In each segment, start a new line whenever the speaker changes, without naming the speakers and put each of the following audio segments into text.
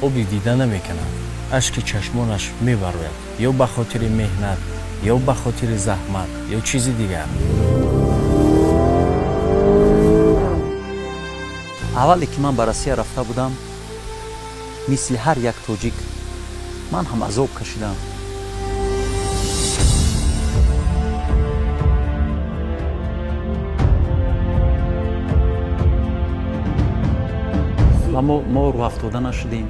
Оби дида намекунад, ашки чашмонаш мебарояд, ё ба хотири меҳнат, ё ба хотири заҳмат, ё чизи дигар.
Аввале ки ман ба Россия рафта будам, мисли ҳар як тоҷик ман ҳам азоб кашидам. Ва мо рӯҳафтода нашудем.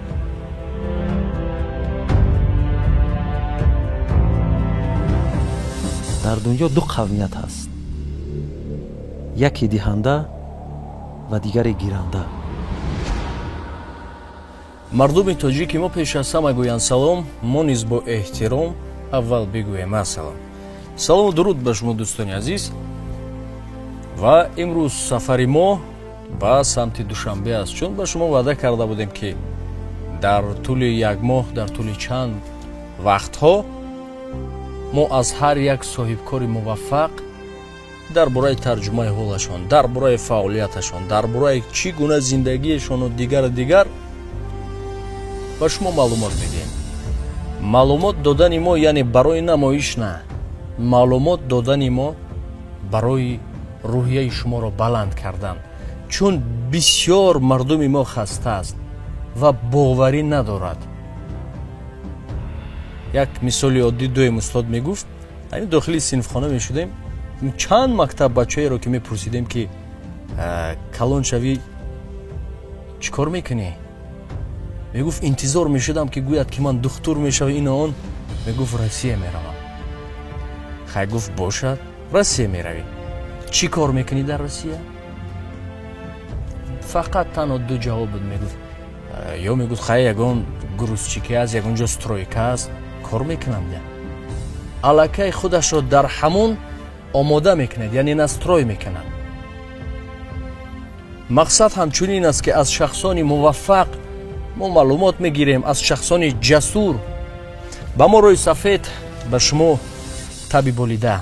Дар дунё ду қавмият ҳаст: яке диҳанда ва дигаре гиранда.
Мардуми тоҷики мо пеш аз ҳама гӯянд салом, мо низ бо эҳтиром аввал бигӯем ассалом. Салому дуруд ба шумо, дӯстони азиз. Ва имрӯз сафари мо ба самти Душанбе аст, чун ба шумо ваъда карда будем, ки дар тӯли як моҳ, дар тӯли чанд вақтҳо мо аз ҳар як соҳибкори муваффақ дар бораи тарҷумаи ҳолашон, дар бораи фаъолияташон, дар бораи чӣ гуна зиндагиашону дигару дигар ба шумо маълумот медиҳем. Маълумот додани мо яъне барои намоиш на, маълумот додани мо барои рӯҳияи шуморо баланд кардан, чун бисёр мардуми мо хаста аст ва боварӣ надорад. Як мисоли оддӣ дуем устод мегуфт, ҳамин дохили синфхона мешудем, чанд мактаб бачаеро ки мепурсидем, ки калон шавӣ чӣ кор мекунӣ? Мегуфт интизор мешудам, ки гӯяд, ки ман духтур мешавам, ину он. Мегуфт Россия меравам. Хай, гуфт, бошад, Россия меравӣ. Чӣ кор мекунӣ дар Россия? Фақат танҳо ду ҷавоб буд, мегуфт. Ё мегуфт хай ягон грузчики аст, ягон ҷо стройка аст, кор мекунам. Аллакай худашро дар ҳамон омода мекунад, яъне настрой мекунад. Мақсад ҳамчунин аст, ки аз шахсони муваффақ мо маълумот мегирем, аз шахсони ҷасур. Ба мо рӯи сафед, ба шумо таби болида.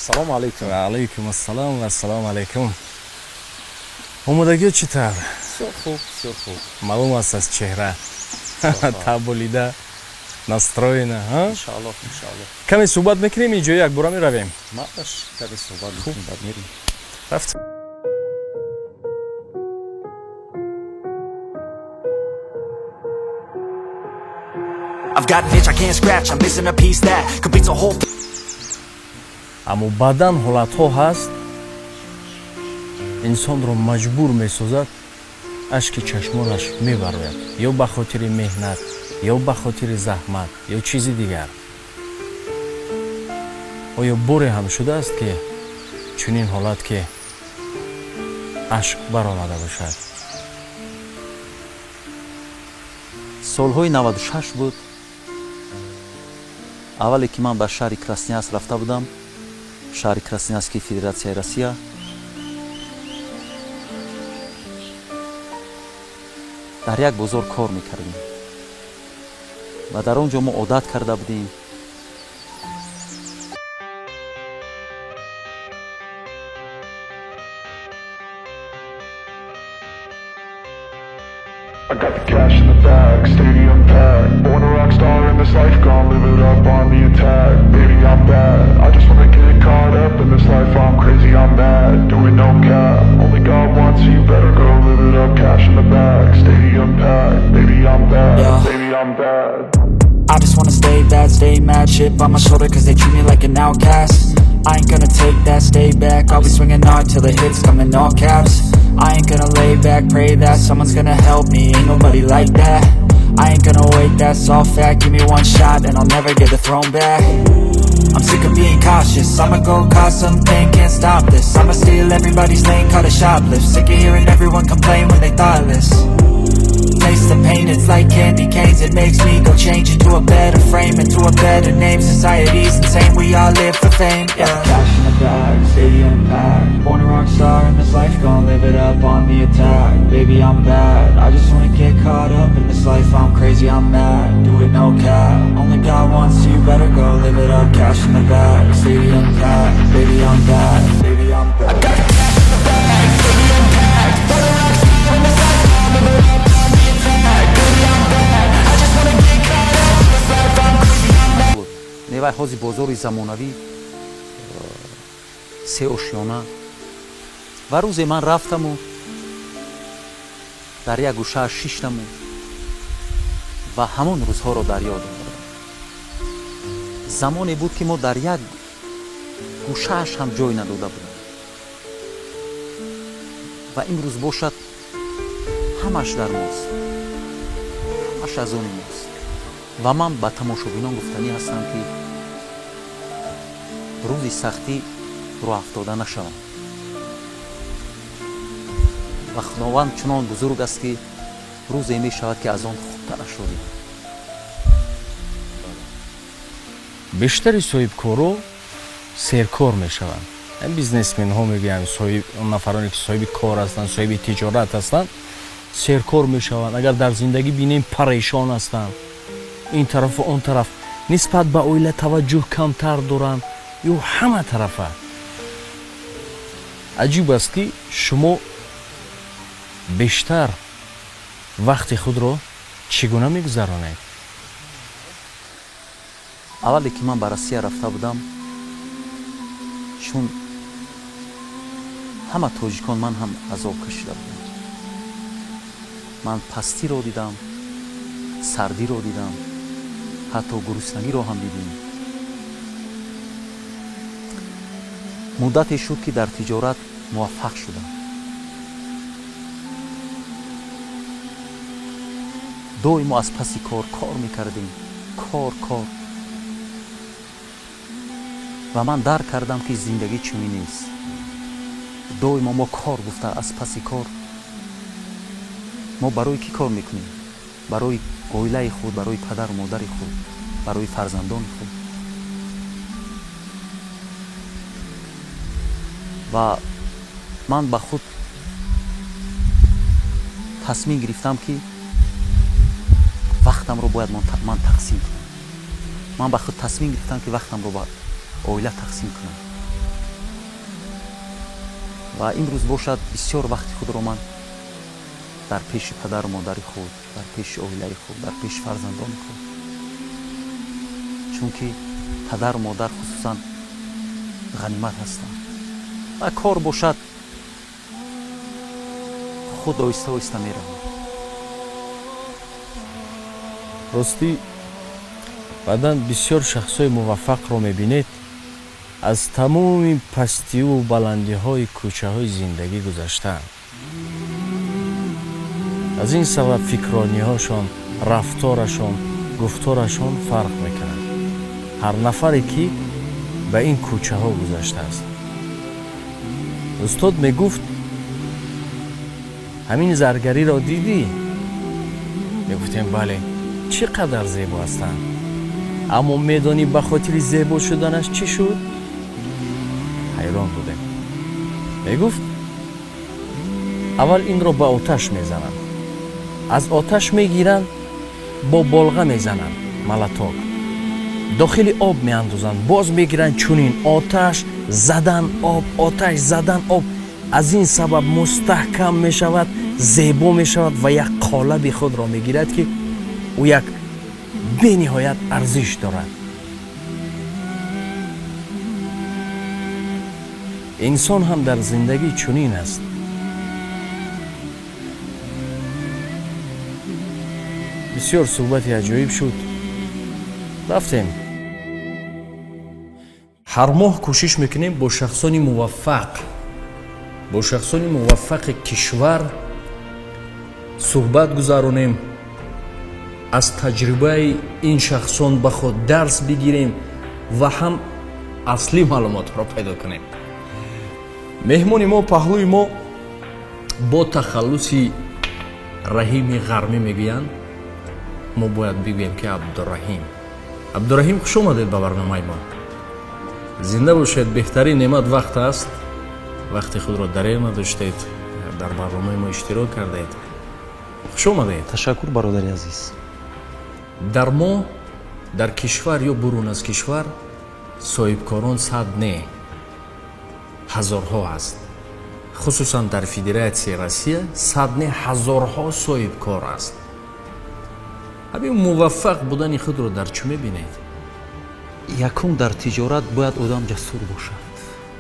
Салому алейкум.
Ва алейкум ассалом ва ассалому алейкум. Омодагиё чӣ тавр?
Бисёр хуб, бисёр хуб.
Маълум аст аз чеҳра. Таболида, настроена, ҳа?
Иншааллоҳ, иншааллоҳ.
Каме суҳбат мекунем, инҷо якбора меравем.
Мааш каме суҳбат мекунем, баъд мерем.
Рафт.
I've got an itch I can't scratch, I'm missing a piece that completes a whole.
Аммо баъдан ҳолатҳо ҳаст, инсонро маҷбур месозад, ашки чашмонаш мебарояд, ё ба хотири меҳнат, ё ба хотири заҳмат, ё чизи дигар. Оё боре ҳам шудааст, ки чунин ҳолат, ки ашк баромада бошад?
Солҳои 96 буд. Аввале ки ман ба шаҳри Красноярск рафта будам, шаҳри Красноярски Федератсияи Россия, дар як бозор кор мекардем ва дар он ҷо мо одат карда будем.
I got the cash in the bag, stadium packed. Born a rock star in this life, gonna live it up on the attack. Baby, I'm bad, I just wanna get caught up in this life. I'm crazy, I'm mad, doing no cap. Only God wants you, better go live it up. Cash in the bag, stadium packed. Baby, I'm bad, baby, I'm bad.
I just wanna stay bad, stay mad. Shit on my shoulder cause they treat me like an outcast. I ain't gonna take that, stay back. I'll be swinging hard till the hits come in all caps. I ain't gonna lay back, pray that someone's gonna help me. Ain't nobody like that. I ain't gonna wait, that's all fact. Give me one shot and I'll never get the throne back. I'm sick of being cautious. I'ma go cause something, can't stop this. I'ma steal everybody's lane, call it shoplift. Sick of hearing everyone complain when they thoughtless. Taste the pain, it's like candy canes. It makes me go change into a better frame, into a better name. Society's insane, we all live for fame, yeah. Cash in the bag, stadium packed. Born a rock star in this life, gonna live live it up on the attack. Baby, I'm bad, I just wanna get caught up in this life. I'm crazy, I'm mad, do it no cap. Only God wants you, better go live it up. Cash in the bag, stadium packed. Baby, I'm bad, baby, I'm bad. I got the cash in the bag, stadium packed. For the rocks, in the life, live it up on the attack. Baby, I'm bad, I just wanna get caught up in this life. I'm crazy, I'm mad.
Невай ҳози бозори замонавӣ се ошёна. Ва рӯзе ман рафтаму дар як гӯшааш шиштаму ва ҳамон рӯзҳоро дар ёд овардам. Замоне буд, ки мо дар як гӯшааш ҳам ҷой надода будем ва имрӯз бошад ҳамаш дар мост, ҳамаш аз они мост. Ва ман ба тамошобинон гуфтанӣ ҳастам, ки рӯзи сахтӣ рӯҳафтода нашаванд ва Худованд чунон бузург аст, ки рӯзе мешавад, ки аз он хубтарашро дидем.
Бештари соҳибкоро серкор мешаванд. Бизнесменҳо мегӯянд, он нафароне ки соҳиби кор ҳастанд, соҳиби тиҷорат ҳастанд, серкор мешаванд. Агар дар зиндагӣ бинем, парешон ҳастанд, ин тарафу он тараф, нисбат ба оила таваҷҷӯҳ камтар доранд ё ҳама тарафа. Аҷиб аст, ки шумо бештар вақти худро чӣ гуна мегузаронед?
Аввале ки ман ба Россия рафта будам, чун ҳама тоҷикон ман ҳам азоб кашида будам. Ман пастиро дидам, сардиро дидам, ҳатто гуруснагиро ҳам дидем. Муддате шуд, ки дар тиҷорат муваффақ шудам. Доимо аз паси кор кор мекардем, кор, кор. Ва ман дарк кардам, ки зиндагӣ чунин нест. Доимо мо кор гуфта аз паси кор. Мо барои кӣ кор мекунем? Барои оилаи худ, барои падару модари худ, барои фарзандони худ. Ва ман ба худ тасмим гирифтам, ки вақтамро бояд ман тақсим кунам. Ман ба худ тасмим гирифтам, ки вақтамро ба оила тақсим кунам. Ва имрӯз бошад бисёр вақти худро ман дар пеши падару модари худ, дар пеши оилаи худ, дар пеши фарзандони худ, чунки падару модар хусусан ғанимат ҳастанд. Ва кор бошад худ оҳиста оҳиста меравад.
Ростӣ, баъдан бисёр шахсҳои муваффақро мебинед, аз тамоми пастиву баландиҳои кӯчаҳои зиндагӣ гузаштаанд. Аз ин сабаб фикрониҳошон, рафторашон, гуфторашон фарқ мекунад. Ҳар нафаре ки ба ин кӯчаҳо гузаштааст. Устод мегуфт, ҳамин заргариро дидӣ? Мегуфтем бале, чӣ қадар зебо ҳастанд. Аммо медонӣ ба хотири зебо шуданаш чӣ шуд? Ҳайрон будем. Мегуфт, аввал инро ба оташ мезананд, аз оташ мегиранд, бо болға мезананд, малаток, дохили об меандозанд, боз мегиранд, чунин оташ задан об, оташ задан об. Аз ин сабаб мустаҳкам мешавад, зебо мешавад ва як қолаби худро мегирад, ки ӯ як бениҳоят арзиш дорад. Инсон ҳам дар зиндагӣ чунин аст. Бисёр суҳбати аҷоиб шуд. Рафтем. Ҳар моҳ кӯшиш мекунем бо шахсони муваффақ, бо шахсони муваффақи кишвар суҳбат гузаронем, аз таҷрибаи ин шахсон ба худ дарс бигирем ва ҳам аслӣ маълумотро пайдо кунем. Меҳмони мо паҳлӯи мо бо тахаллуси Раҳими Ғармӣ мегӯянд. Мо бояд бигӯем, ки Абдураҳим. Абдураҳим, хуш омадед ба барномаи мо. Зинда бошед. Беҳтарин неъмат вақт аст. Вақти худро дареғ надоштед, Дар барномаи мо иштирок кардаед. Хуш омадед.
Ташаккур, бародари азиз.
Дар мо, дар кишвар ё бурун аз кишвар, соҳибкорон сад не, ҳазорҳо аст. Хусусан дар Федератсияи Россия сад не, ҳазорҳо соҳибкор аст. Ҳамин муваффақ будани худро дар чӣ мебинед?
Якум, дар тиҷорат бояд одам ҷасур бошад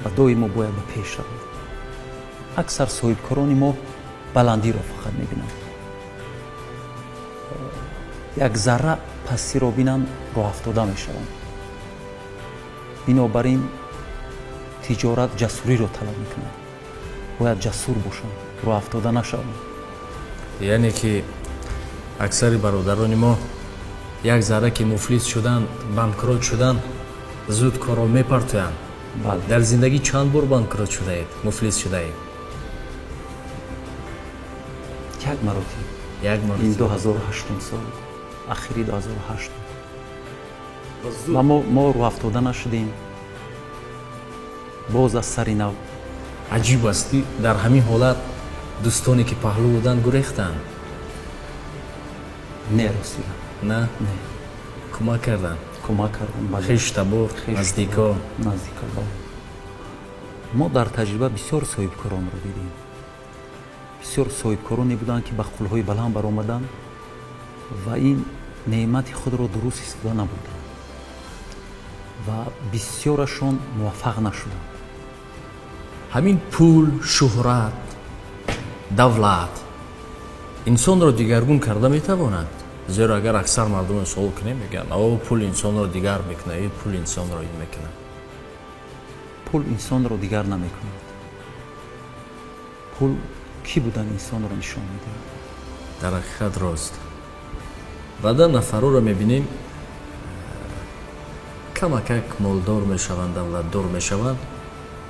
ва доимо бояд ба пеш равад. Аксар соҳибкорони мо баландиро фақат мебинанд. Як зарра пастиро бинанд, роҳафтода мешаванд. Бинобар ин тиҷорат ҷасуриро талаб мекунад. Бояд ҷасур бошанд, роҳафтода нашаванд.
Яъне ки аксари бародарони мо як зарра ки муфлис шуданд, банкрот шуданд, зуд корро мепартоянд. Дар зиндагӣ чанд бор банкрот шудаед, муфлис шудаед?
Як маротиба.
Як маротиба.
Ин 2008 сол, ахири 2008. Ва мо рӯҳафтода нашудем. Боз аз сари нав.
Аҷиб аст, дар ҳамин ҳолат дӯстоне ки паҳлӯ буданд гурехтанд?
Не, ростига.
На?
Не.
Кӯмак карданд?
Кӯмак карданд.
Хеш табор, наздико.
Наздико, бале. Мо дар таҷриба бисёр соҳибкоронро дидем. Бисёр соҳибкороне буданд, ки ба қулҳои баланд баромаданд ва ин неъмати худро дуруст истифода набурданд ва бисёрашон муваффақ нашуданд.
Ҳамин пул, шӯҳрат, давлат инсонро дигаргун карда метавонад? Зеро агар аксар мардумро суол кунем, мегӯянд о, пул инсонро дигар мекунад, ин пул инсонро ин мекунад.
Пул инсонро дигар намекунад. Пул кӣ будан инсонро нишон медиҳад.
Дар ҳақиқат рост. Баъдан нафарҳоро мебинем, камакак молдор мешаванд, давлатдор мешаванд,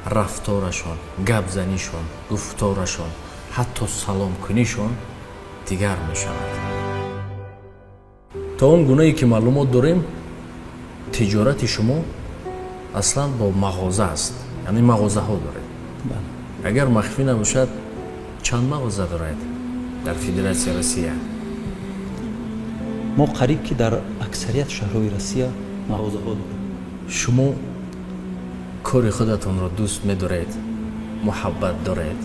рафторашон, гапзанишон, гуфторашон, ҳатто саломкунишон дигар мешавад. То он гунае ки маълумот дорем, тиҷорати шумо аслан бо мағоза аст, яъне мағозаҳо доред. Агар махфӣ набошад, чанд мағоза доред дар Федератсияи Россия?
Мо қариб ки дар аксарият шаҳрҳои Россия мағозаҳо дорем.
Шумо кори худатонро дӯст медоред, муҳаббат доред?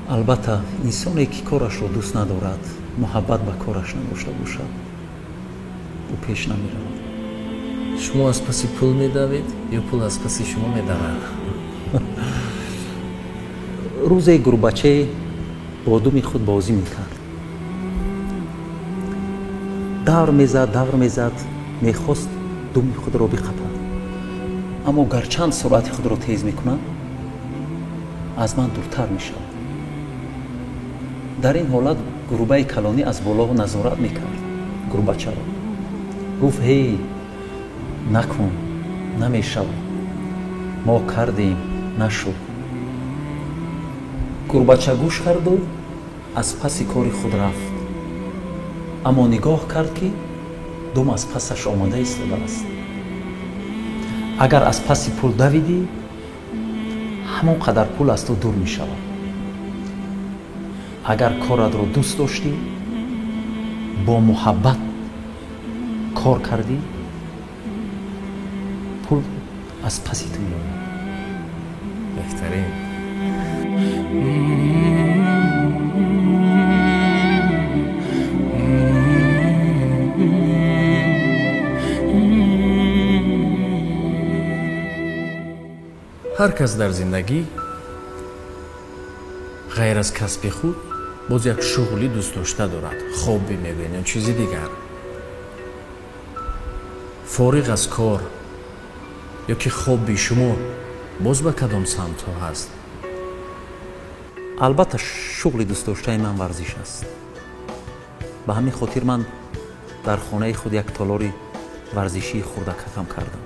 Албатта, инсоне ки корашро дӯст надорад, муҳаббат ба кораш надошта бошад, ӯ пеш намеравад.
Шумо аз паси пул медавед ё пул аз паси шумо медавад?
Рӯзе гурбачае бо думи худ бозӣ мекард. Давр мезад, давр мезад, мехост думи худро биқапад. Аммо гарчанд суръати худро тез мекунад, аз ман дуртар мешавад. Дар ин ҳолат гурбаи калонӣ аз боло назорат мекард гурбачаро. Гуфт: ҳей, накун, намешавад. Мо кардем, нашуд. Гурбача гӯш карду аз паси кори худ рафт. Аммо нигоҳ кард, ки дум аз пасаш омада истодааст. Агар аз паси пул давидӣ, ҳамон қадар пул аз ту дур мешавад. Агар коратро дӯст доштӣ, бо муҳаббат кор кардӣ, пул аз паси ту меояд.
Беҳтарин. Ҳар кас дар зиндагӣ ғайр аз касби худ боз як шуғли дӯстдошта дорад, хобби мегӯянд ё чизи дигар. Фориғ аз кор ё ки хобби шумо боз ба кадом самтҳо ҳаст?
Албатта, шуғли дӯстдоштаи ман варзиш аст. Ба ҳамин хотир ман дар хонаи худ як толори варзишии хурдакакам кардам.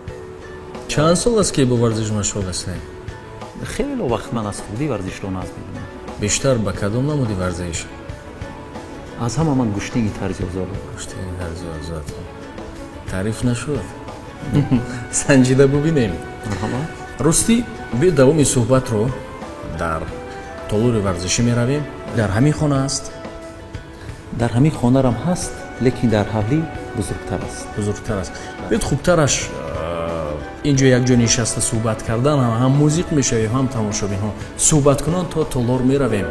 Чанд сол аст ки бо варзиш машғул ҳастед?
Хеле вақт. Ман аз хурдӣ варзишро назд мебинам.
Бештар ба кадом намуди варзиш?
Аз ҳама ман гӯштинги тарзи озод.
Гӯштинги тарзи озод. Таъриф нашуд. Санҷида бубинем. Ростӣ, биё давоми суҳбатро дар толори варзишӣ меравем. Дар ҳамин хона аст?
Дар ҳамин хонарам ҳаст, лекин дар ҳавлӣ бузургтар аст.
Бузургтар аст. Биёд хубтараш инҷо якҷо нишаста суҳбат кардан, ҳам музиқ мешавем, ҳам тамошобинҳо суҳбат кунон то толор меравем.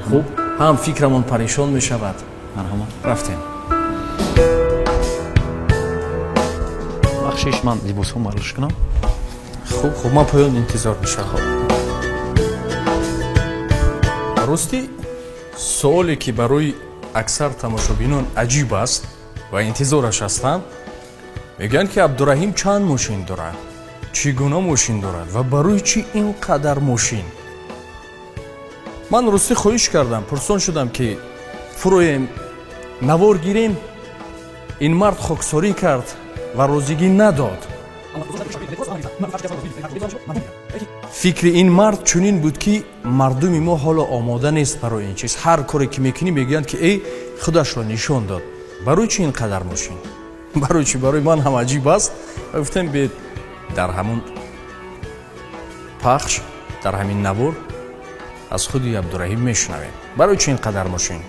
Хуб, ҳам фикрамон парешон мешавад.
Марҳамат.
Рафтем.
Бахшиш, ман либосҳо марлуш кунам.
Хуб, хуб, ман поён интизор мешавам. Рости суоле ки барои аксар тамошобинон аҷиб аст ва интизораш ҳастанд, мегӯянд ки Абдураҳим чанд мошин дорад, чӣ гуна мошин дорад ва барои чӣ ин қадар мошин? Ман рости хоҳиш кардам, пурсон шудам ки фуроем, навор гирем. Ин мард хоксорӣ кард ва розигӣ надод. Фикри ин мард чунин буд ки мардуми мо ҳоло омода нест барои ин чиз. Ҳар коре ки мекунӣ мегӯянд ки эй, худашро нишон дод. Барои чӣ ин қадар мошин? Барои чӣ? Барои ман ҳам аҷиб аст. Ва гуфтем бе дар ҳамон пахш, дар ҳамин навор аз худи Абдураҳим мешунавем. Барои чӣ ин қадар мошин?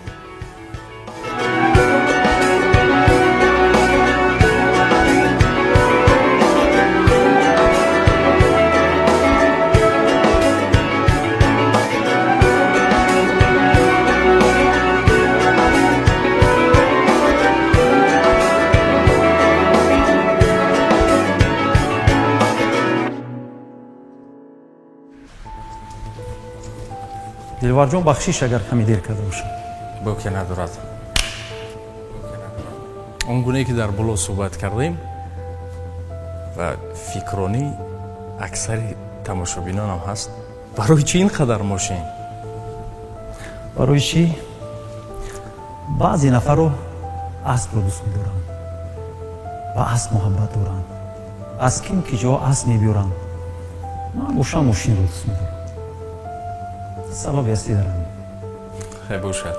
Дилварҷон, бахшиш агар каме дер карда бошам.
Боке надорад. Он гунае ки дар боло суҳбат кардем ва фикронӣ аксари тамошобинонам ҳаст, барои чӣ ин қадар мошин?
Барои чӣ? Баъзе нафарро аспро дӯст медоранд, ба асп муҳаббат доранд, аз ким ки ҷо асп мебиёранд. Ман бошам мошинро дӯст медорам. Сабаби аслӣ дарам.
Хай бошад.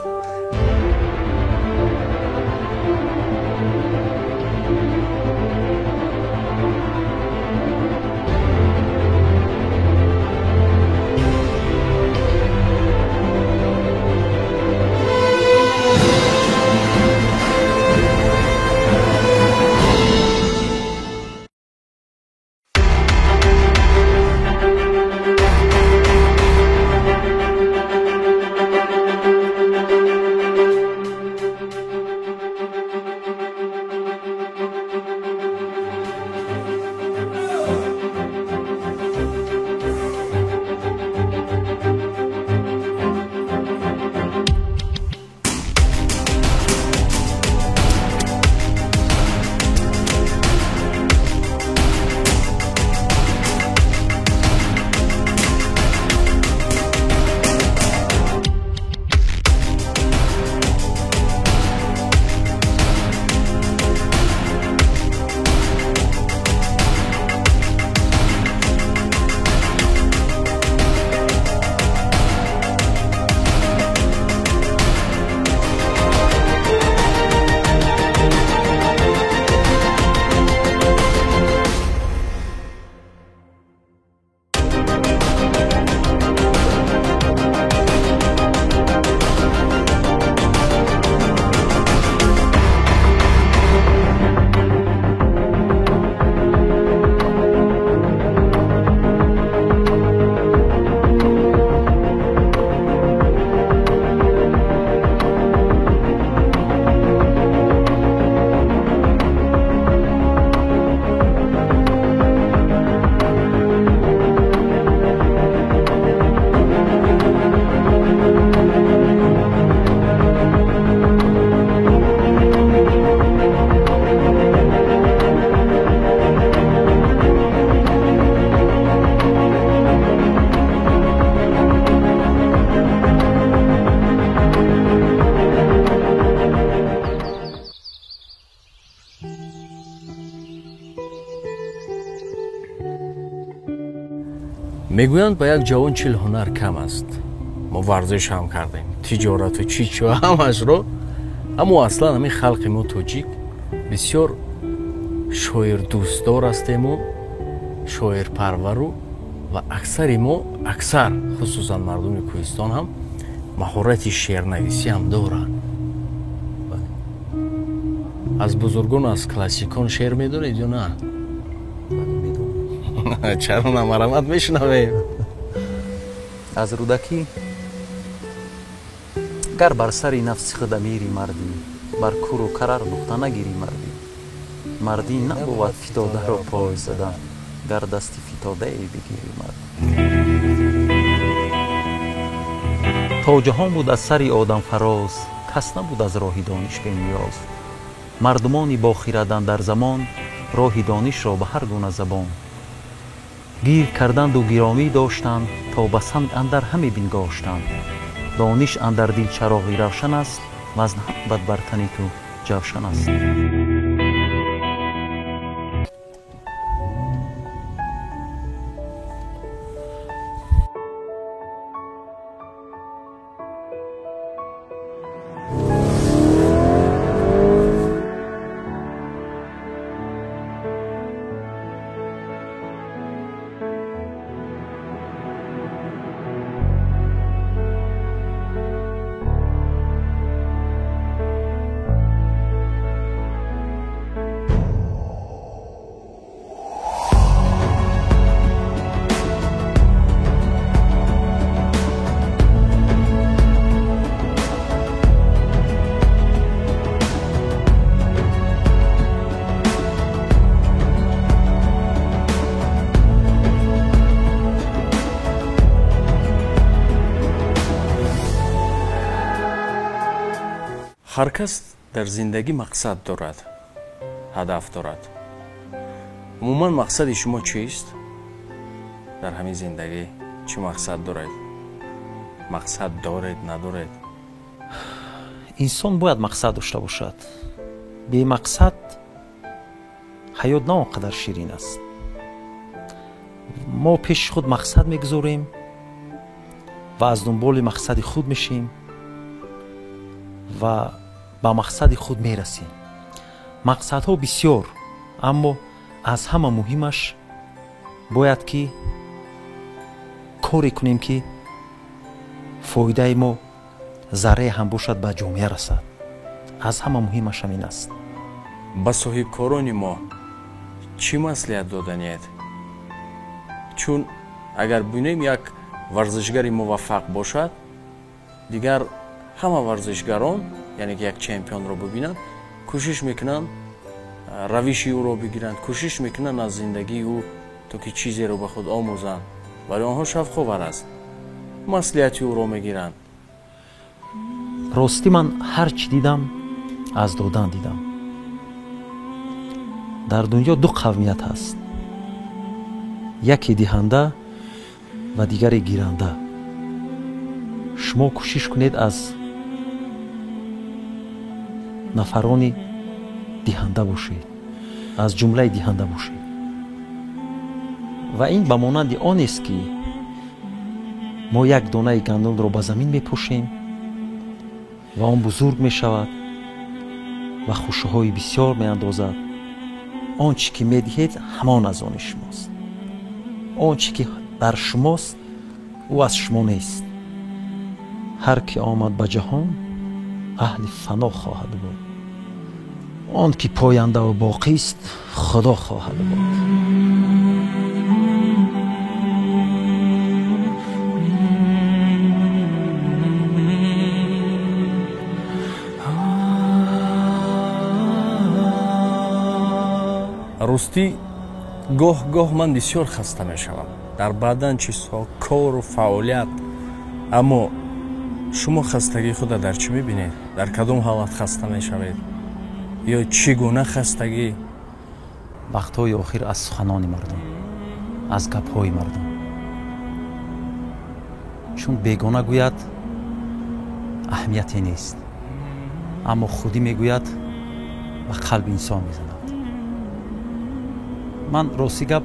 Мегӯянд ба як ҷавон 40 ҳунар кам аст. Мо варзиш ҳам кардем, тиҷорату чӣ чӣ ҳамашро, аммо аслан ҳамин халқи мо тоҷик бисёр шоирдӯстдор ҳастему шоирпарвару ва аксари мо, аксар хусусан мардуми кӯҳистон ҳам Маҳорати шеърнависӣ ҳам доранд. Аз бузургон, аз классикон шеър медонед ё на? Чаро намарамат мешунавем?
Аз Рӯдакӣ: гар бар сари нафси худ амири мардӣ, бар куру карар нуқта нагирӣ мардӣ. Мардӣ набувад фитодаро пой задан, гар дасти фитодае бигирӣ мардӣ. То ҷаҳон буд аз сари одам фароз, кас набуд аз роҳи дониш бениёз. Мардумони бохирадан дар замон, роҳи донишро ба ҳар гуна забон гир карданду гиромӣ доштанд, то ба санг андар ҳаме бингоштанд. Дониш андар дил чароғи равшан аст, вазн ҳам бар тани ту ҷавшан аст.
Ҳар кас дар зиндагӣ мақсад дорад, ҳадаф дорад. Умуман мақсади шумо чист? Дар ҳамин зиндагӣ чӣ мақсад доред? Мақсад доред, надоред?
Инсон бояд мақсад дошта бошад. Бемақсад ҳаёт на он қадар ширин аст. Мо пеши худ мақсад мегузорем ва аз дунболи мақсади худ мешем ва ба мақсади худ мерасем. Мақсадҳо бисёр, аммо аз ҳама муҳимаш бояд ки коре кунем ки фоидаи мо заррае ҳам бошад ба ҷомеа расад. Аз ҳама муҳимаш ҳамин аст.
Ба соҳибкорони мо чӣ маслиҳат доданиед? Чун агар бинем як варзишгари муваффақ бошад, дигар ҳама варзишгарон, яъне ки як чемпионро бибинанд, кӯшиш мекунанд равиши ӯро бигиранд, кӯшиш мекунанд аз зиндагии ӯ то ки чизеро ба худ омӯзанд. Барои онҳо шавқовар аст, маслиҳати ӯро мегиранд.
Ростӣ ман ҳар чӣ дидам аз додан дидам. Дар дунё ду қавмият ҳаст: яке диҳанда ва дигаре гиранда. Шумо кӯшиш кунед аз нафарони диҳанда бошед, аз ҷумлаи диҳанда бошед. Ва ин ба монанди онест ки мо як донаи гандумро ба замин мепӯшем ва он бузург мешавад ва хушаҳои бисёр меандозад. Он чӣ ки медиҳед ҳамон аз они шумост. Он чӣ ки дар шумост ӯ аз шумо нест. Ҳар ки омад ба ҷаҳон аҳли фано хоҳад буд, он ки пояндаву боқист Худо хоҳад буд.
Ростӣ гоҳ-гоҳ ман бисёр хаста мешавам дар баъдан чизҳо, кору фаъолият. Аммо шумо хастагии худро дар чӣ мебинед? Дар кадом ҳолат хаста мешавед? Ё чӣ гуна хастагӣ?
Вақтҳои охир аз суханони мардум, аз гапҳои мардум. Чун бегона гӯяд аҳамияте нест, аммо худӣ мегӯяд ба қалби инсон мезанад. Ман рости гап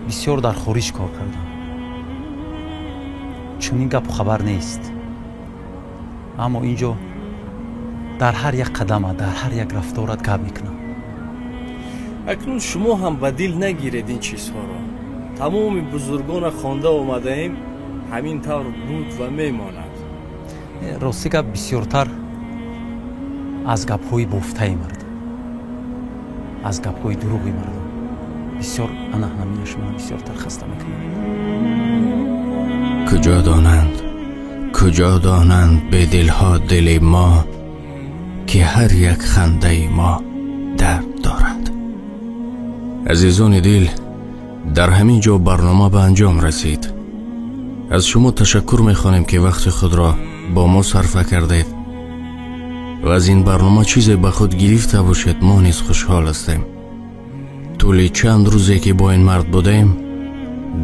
бисёр дар хориҷ кор кардам. Чунин гапу хабар нест, аммо ин ҷо дар ҳар як қадама, дар ҳар як рафторат гап мекунам.
Акнун шумо ҳам ба дил нагиред ин чизҳоро. Тамоми бузургонро хонда омадаем, Ҳамин тавр буд ва мемонад.
Рости гап, бисёртар аз гапҳои бофтаи мардум, аз гапҳои дурӯғи мардум бисёр, ана ҳаминаш мана бисёртар хаста мекунад.
Куҷо донанд, куҷо донанд бедилҳо дили мо, ки ҳар як хандаи мо дард дорад. Азизони дил, дар ҳамин ҷо барнома ба анҷом расид. Аз шумо ташаккур мехонем, ки вақти худро бо мо сарфа кардед ва аз ин барнома чизе ба худ гирифта бошед, мо низ хушҳол ҳастем. Тӯли чанд рӯзе ки бо ин мард будем,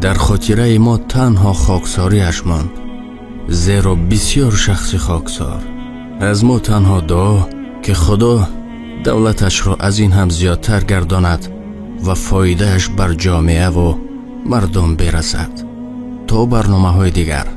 дар хотираи мо танҳо хоксориаш монд, зеро бисёр шахси хоксор. Аз мо танҳо дуо, ки Худо давлаташро аз ин ҳам зиёдтар гардонад ва фоидааш бар ҷомеаву мардум бирасад. То барномаҳои дигар.